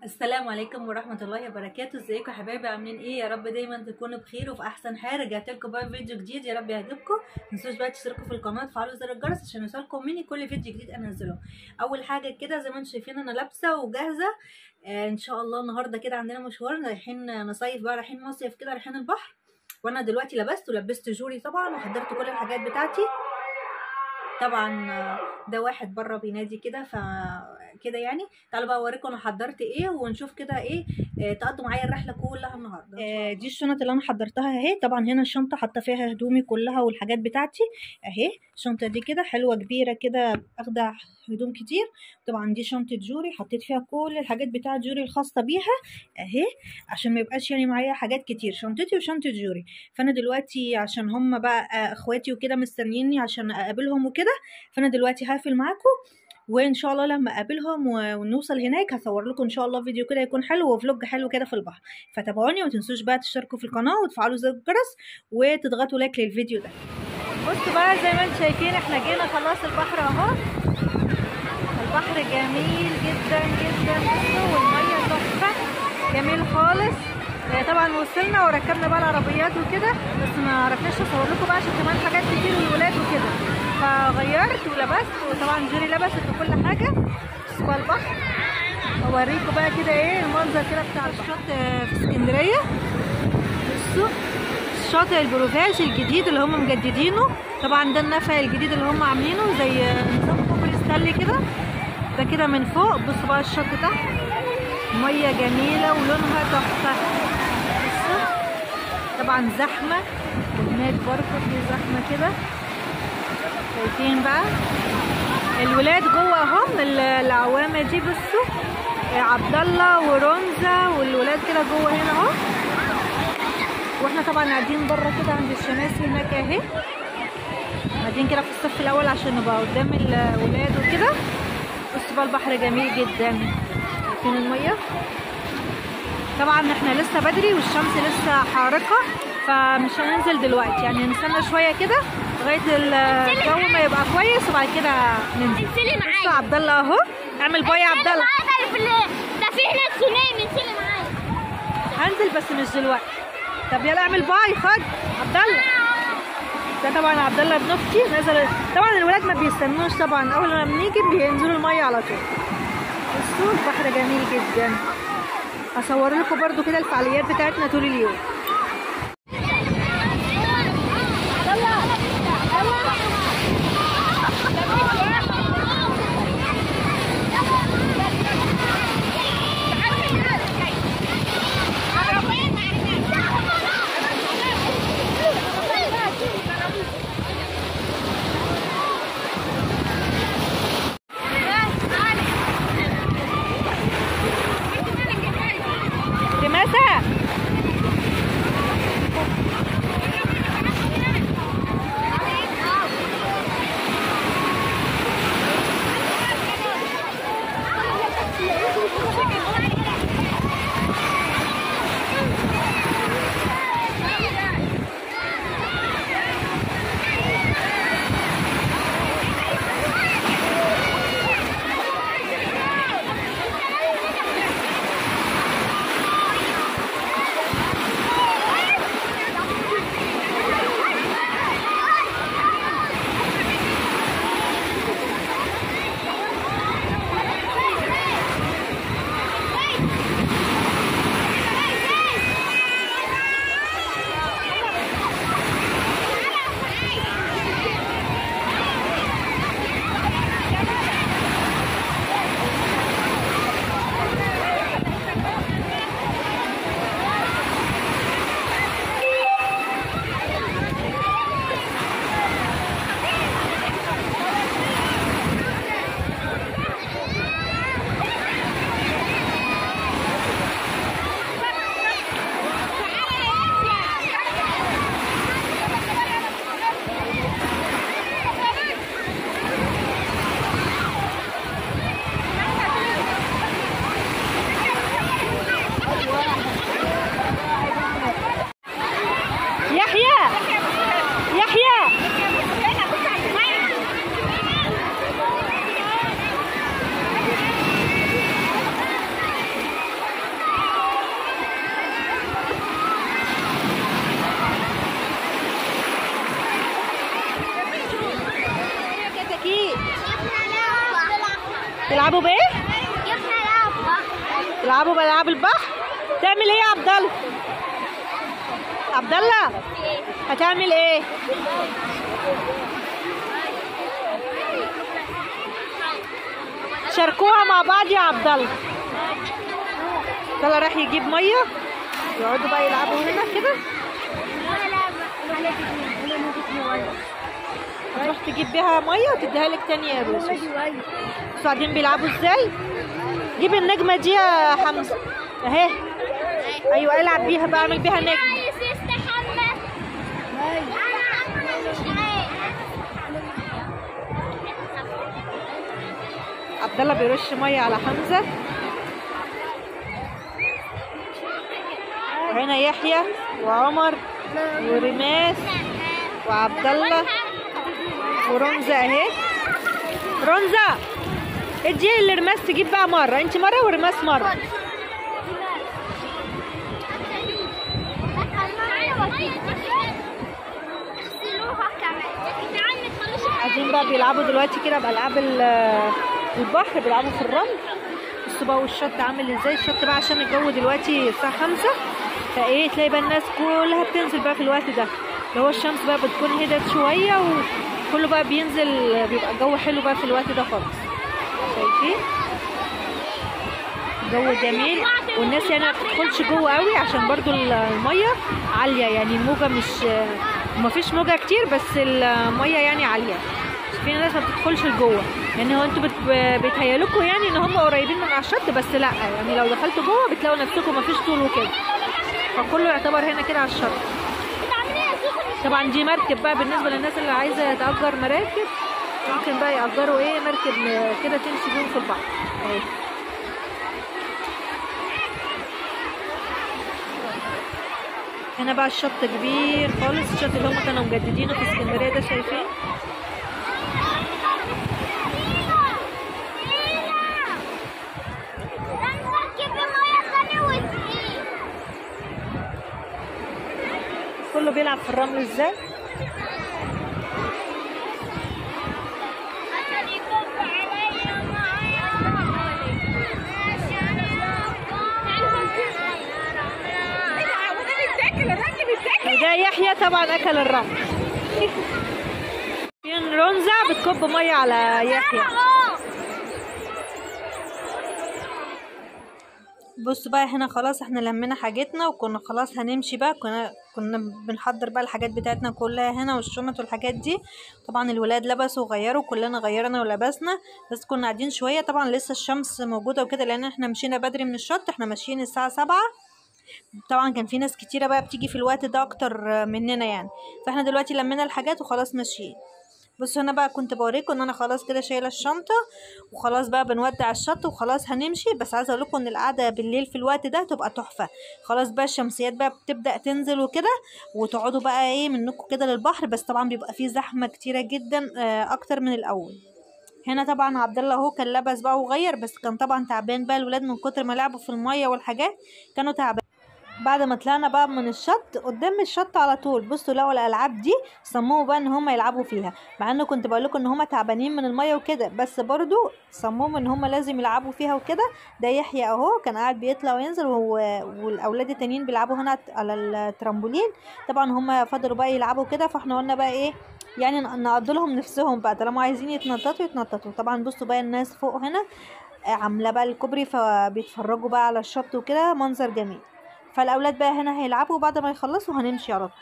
السلام عليكم ورحمة الله وبركاته. ازيكم يا حبايبي، عاملين ايه؟ يا رب دايما تكونوا بخير وفي احسن حال. رجعت لكم بقى فيديو جديد، يا رب يعجبكم. متنسوش بقى تشتركوا في القناة وتفعلوا زر الجرس عشان يوصلكم مني كل فيديو جديد انزله. اول حاجة كده زي ما انتم شايفين انا لابسه وجاهزة. ان شاء الله النهارده كده عندنا مشوار، رايحين نصيف بقى، رايحين مصيف كده، رايحين البحر. وانا دلوقتي لبست ولبست جوري طبعا وحضرت كل الحاجات بتاعتي. طبعا ده واحد بره بينادي كده فكده يعني. تعالوا بقى اوريكم انا حضرت ايه ونشوف كده ايه، تقضوا معايا الرحلة كلها النهارده. دي الشنط اللي انا حضرتها اهي. طبعا هنا الشنطة حاطه فيها هدومي كلها والحاجات بتاعتي اهي. الشنطة دي كده حلوة كبيرة كده، اخده هدوم كتير. طبعا دي شنطه جوري حطيت فيها كل الحاجات بتاعه جوري الخاصة بيها اهي، عشان ما يبقاش يعني معايا حاجات كتير، شنطتي وشنطه جوري. فانا دلوقتي عشان هم بقى اخواتي وكده مستنيني عشان اقابلهم وكده، فانا دلوقتي هقفل معاكم، وان شاء الله لما اقابلهم ونوصل هناك هصور لكم ان شاء الله فيديو كده يكون حلو و vlog حلو كده في البحر. فتابعوني وما تنسوش بقى تشتركوا في القناة وتفعلوا زر الجرس وتضغطوا like للفيديو ده. بصوا بقى زي ما انتم شايفين احنا جينا خلاص البحر اهو. البحر جميل جدا جدا، بصوا والمية تحفة، جميل خالص. طبعا وصلنا وركبنا بقى العربيات وكده، بس ما عرفناش اصور لكم بقى عشان كمان حاجات كتير والولاد وكده، فغيرت ولبست، وطبعا جوري لبست وكل حاجة. بصوا بقى البحر، اوريكم بقى كده ايه المنظر كده بتاع الشط في اسكندرية. بصوا الشاطئ البروفاج الجديد اللي هم مجددينه، طبعا ده النفق الجديد اللي هم عاملينه زي نظام كوبري ستانلي كده، ده كده من فوق. بصوا بقى الشط تحت، مية جميلة ولونها تحفة. بصوا طبعا زحمة، وهناك برضه في زحمة كده. شايفين بقى الولاد جوه اهم العوامه دي. بصوا عبد الله ورونزا والولاد كده جوه هنا اهو، واحنا طبعا قاعدين بره كده عند الشماسي هناك اهي، قاعدين كده في الصف الاول عشان نبقى قدام الولاد وكده. بصوا بقى البحر جميل جدا، شايفين المية. طبعا احنا لسه بدري والشمس لسه حارقه، فمش هننزل دلوقتي، يعني نستنى شوية كده لغاية الجو ما يبقى كويس وبعد كده ننزل. انزلي معايا. بصوا عبد الله اهو، اعمل bye يا عبد الله. ده في هناك تسونامي، انزلي معايا. هنزل بس مش دلوقتي. طب يلا اعمل bye، خد عبد الله. ده طبعا عبد الله ابن اختي نزل. طبعا الولاد ما بيستنوش، طبعا اول ما بنيجي بينزلوا المية على طول. بصوا البحر جميل جدا. هصور لكم برده كده الفعاليات بتاعتنا طول اليوم. تلعبوا بايه؟ جبنا العاب بحر. تلعبوا بالعاب البحر؟ تعمل ايه يا عبد الله؟ عبد الله هتعمل ايه؟ شاركوها مع بعض يا عبد الله. عبد الله راح يجيب مية، يقعدوا بقى يلعبوا هنا كده. هتروح تجيب بيها مية وتديها لك تاني يا روسوس. بصوا قاعدين بيلعبوا ازاي. جيب النجمة دي يا حمزة اهي. ايوه العب بيها بقى، اعمل بيها نجم. عبد الله بيرش مية على حمزة. وهنا يحيى وعمر وريماس وعبد الله ورمزه اهي. رمزه ادي لرماس تجيب بقى مرة، انت مرة ورماس مرة. قاعدين بقى بيلعبوا دلوقتي كده بألعاب البحر، بيلعبوا في الرمل. بصوا بقى والشط عامل ازاي. الشط بقى عشان الجو دلوقتي الساعة 5، فايه تلاقي بقى الناس كلها بتنزل بقى في الوقت ده، اللي هو الشمس بقى بتكون هدت شوية وكله بقى بينزل، بيبقى الجو حلو بقى في الوقت ده خالص. شايفين جو جميل، والناس يعني ما بتدخلش جوه قوي عشان برضو المية عالية، يعني الموجه مش، ما فيش موجه كتير بس المية يعني عالية. في ناس ما بتدخلش لجوه، يعني هو انتوا بيتهيألكوا يعني ان هم قريبين من على الشط، بس لا، يعني لو دخلتوا جوه بتلاقوا نفسكم ما فيش طول وكده، فكله يعتبر هنا كده على الشط. طبعا دي مركب بقى بالنسبة للناس اللي عايزه تأجر مراكب، ممكن بقى يأجروا ايه مركب كده تمشي بيهم في البحر اهي. هنا بقى الشط كبير خالص، الشط اللي هم كانوا مجددينه في اسكندرية ده، شايفين؟ كله بيلعب في الرمل ازاي. وده يحيى طبعا اكل الرمل. فين رونزا بتكب مية على يحيى. بصوا بقى هنا خلاص احنا لمينا حاجتنا وكنا خلاص هنمشي بقى، كنا بنحضر بقى الحاجات بتاعتنا كلها هنا والشنط والحاجات دي. طبعا الولاد لبسوا وغيروا، كلنا غيرنا ولبسنا، بس كنا قاعدين شوية. طبعا لسه الشمس موجودة وكده لان احنا مشينا بدري من الشط، احنا ماشيين الساعة 7. طبعا كان في ناس كتيرة بقى بتيجي في الوقت ده اكتر مننا يعني، فاحنا دلوقتي لمينا الحاجات وخلاص ماشيين. بصوا هنا بقى كنت بوريكم ان انا خلاص كده شايله الشنطة وخلاص بقى بنودع الشط وخلاص هنمشي. بس عايزه اقول لكم ان القعدة بالليل في الوقت ده تبقى تحفة. خلاص بقى الشمسيات بقى بتبدا تنزل وكده، وتقعدوا بقى ايه منكم كده للبحر، بس طبعا بيبقى فيه زحمة كتيرة جدا اكتر من الاول. هنا طبعا عبد الله اهو كان لبس بقى وغير، بس كان طبعا تعبان بقى، الولاد من كتر ما لعبوا في المية والحاجات كانوا تعبان. بعد ما طلعنا بقى من الشط، قدام الشط على طول بصوا لقوا الالعاب دي، صمموا بقى ان هم يلعبوا فيها، مع انه كنت بقول لكم ان هم تعبانين من المية وكده، بس برضو صمموا ان هم لازم يلعبوا فيها وكده. ده يحيى اهو كان قاعد بيطلع وينزل، والاولاد التانيين بيلعبوا هنا على الترامبولين. طبعا هم فضلوا بقى يلعبوا كده، فاحنا قلنا بقى ايه يعني نقضي لهم نفسهم بقى، طالما عايزين يتنططوا يتنططوا. طبعا بصوا بقى الناس فوق هنا عامله بقى الكوبري، فبيتفرجوا بقى على الشط وكده، منظر جميل. فالاولاد بقى هنا هيلعبوا، وبعد ما يخلصوا هنمشي على طول.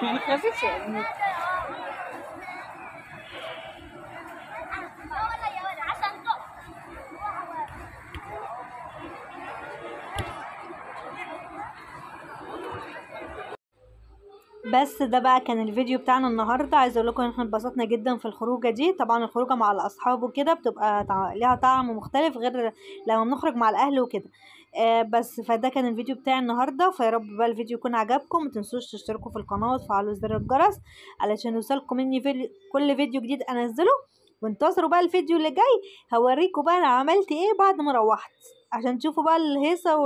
ما تخافيش يعني. بس ده بقى كان الفيديو بتاعنا النهارده. عايزه اقول لكم ان احنا اتبسطنا جدا في الخروجه دي. طبعا الخروجه مع الاصحاب وكده بتبقى ليها طعم مختلف غير لما بنخرج مع الاهل وكده. بس فده كان الفيديو بتاعي النهارده. فيا رب بقى الفيديو يكون عجبكم. ما تنسوش تشتركوا في القناة وتفعلوا زر الجرس علشان يوصلكم مني كل فيديو جديد انزله. وانتظروا بقى الفيديو اللي جاي، هوريكم بقى انا عملت ايه بعد ما روحت، عشان تشوفوا بقى الهيصه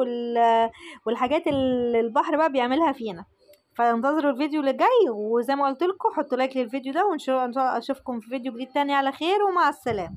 والحاجات اللي البحر بقى بيعملها فينا. فانتظروا الفيديو اللي جاي، وزي ما قلت لكم حطوا like للفيديو ده، وان شاء الله اشوفكم في فيديو جديد تاني على خير، ومع السلامة.